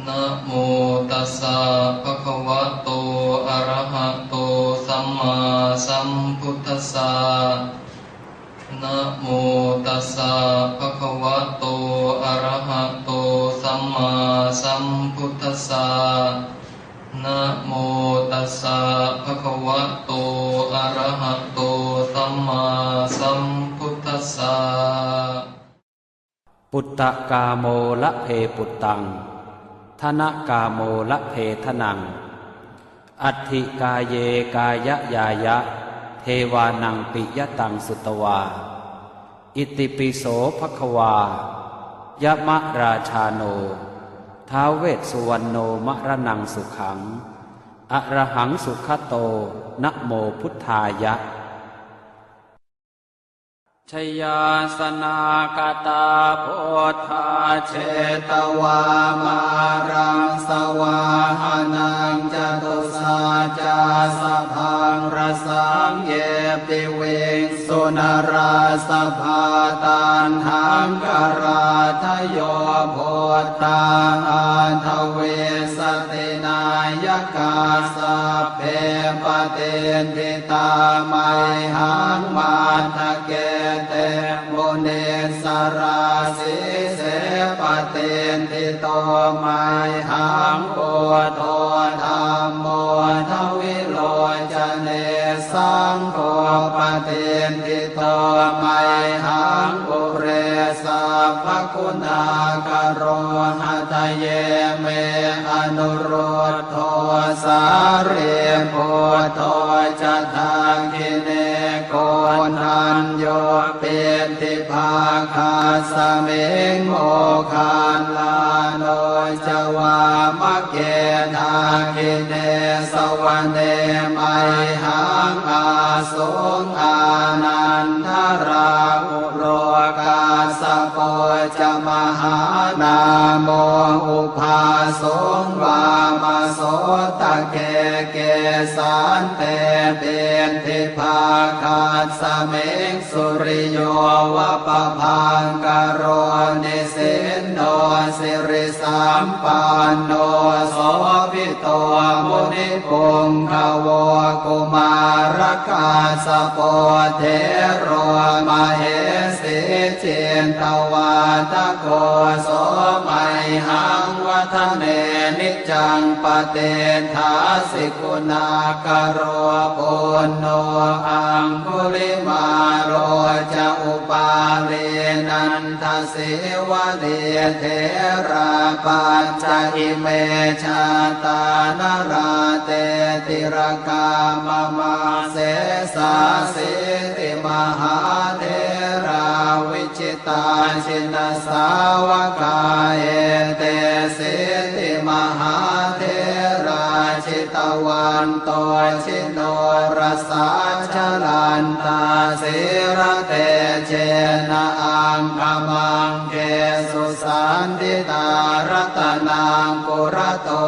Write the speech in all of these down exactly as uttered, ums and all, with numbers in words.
Namo tassa bhagavato arahato sammāsambuddhassa. Namo tassa bhagavato arahato sammāsambuddhassa. Namo tassa bhagavato arahato sammāsambuddhassa. Puttakāmo labhe puttaṃ, dhanakāmo labhe dhanaṃ, atthi kāye kāyañāya, devānaṃ piyataṃ sutvā. Itipi so bhagavā yamarājāno ท้าว vessuvaṇṇo maraṇaṃ sukhaṃ arahaṃ sugato namo buddhāya. Jayāsanāgatā buddhā jetvā māraṃ savāhanaṃ, catusaccāsabhaṃ rasaṃ ye piviṃsu narāsabhā. Taṇhaṅkarādayo buddhā aṭṭhavīsati nāyakā, sabbe patiṭṭhi tā mayhaṃ matthake te munissarā. Sīse patiṭṭhito mayhaṃ buddho dhammo dvilocane, saṅgho patiṭṭhito mayhaṃ ure sabbaguṇākaro. Hadaye me anurud dho sārīputto ca dakkhiṇe, koṇḍañño piṭṭhibhāgasmiṃ moggallāno ca vāmake. Dakkhiṇe savane mayhaṃ āsuṃ ānandarāhu lo, kassapo ca mahānāmo ubhāsuṃ vāmasotake. Kesante piṭṭhibhāgasmiṃ suriyo va pabhaṅkaro, nisinno siri sampanno sobhito munipuṅgavo. Kumārakassapo thero mahesī cittavādako, so mayhaṃ vadane niccaṃ patiṭṭhāsi guṇākaro. Puṇṇo aṅgulimālo ca upālī nanda sīvalī, therā pañca ime jātā nalāṭe tilakā mama. Sesāsīti mahātherā vijitā jinasāvakā, etesīti mahātherā jitavanto ji norasā, jalantā sīlatejena aṅgamaṅgesu saṇṭhitā. Ratanaṃ purato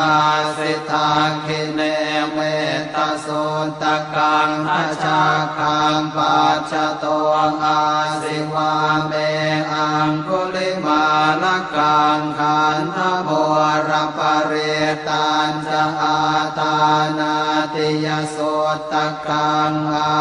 āsi dakkhiṇe mettasuttakaṃ, dhajaggaṃ pacchato āsi vāme aṅgulimālakaṃ. Khandhamoraparittañ ca āṭānāṭiyasuttakaṃ,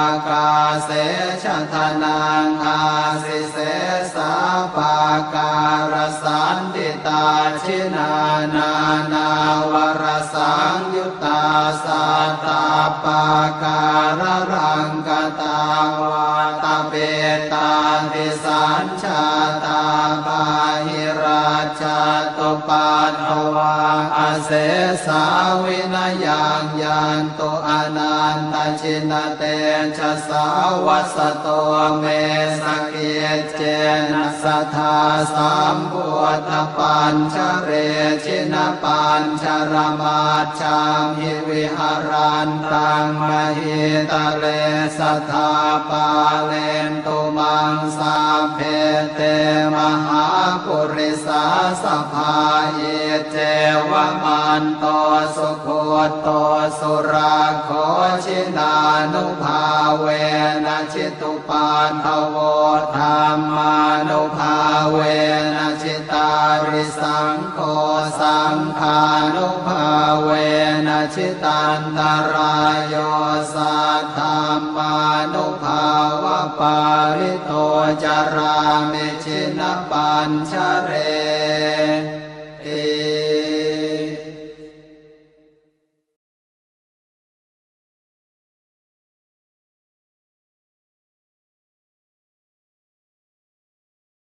ākāse chadanaṃ āsi sesā pākārasaṇṭhitā. Jinā nānāvarasaṃyuttā sattappākāralaṅkatā, vātapittādisañ jātā bāhirajjhattupaddavā, asesā vinayaṃ yantu anantajinatejasā. Vasato me sakiccena sadā sambuddhapañjare, jinapañjaramaj jhamhi viharantaṃ mahītale, sadā pālentu maṃ sabbe te mahāpurisāsabhā. Iccevamanto sugutto surakkho, jinānubhāvena jitu paddavo, dhammānubhāvena jitārisaṅgho, saṅ saṅghānubhāvena jitantarāyo saddhammānubhāvapālito carāmi jinapañjare.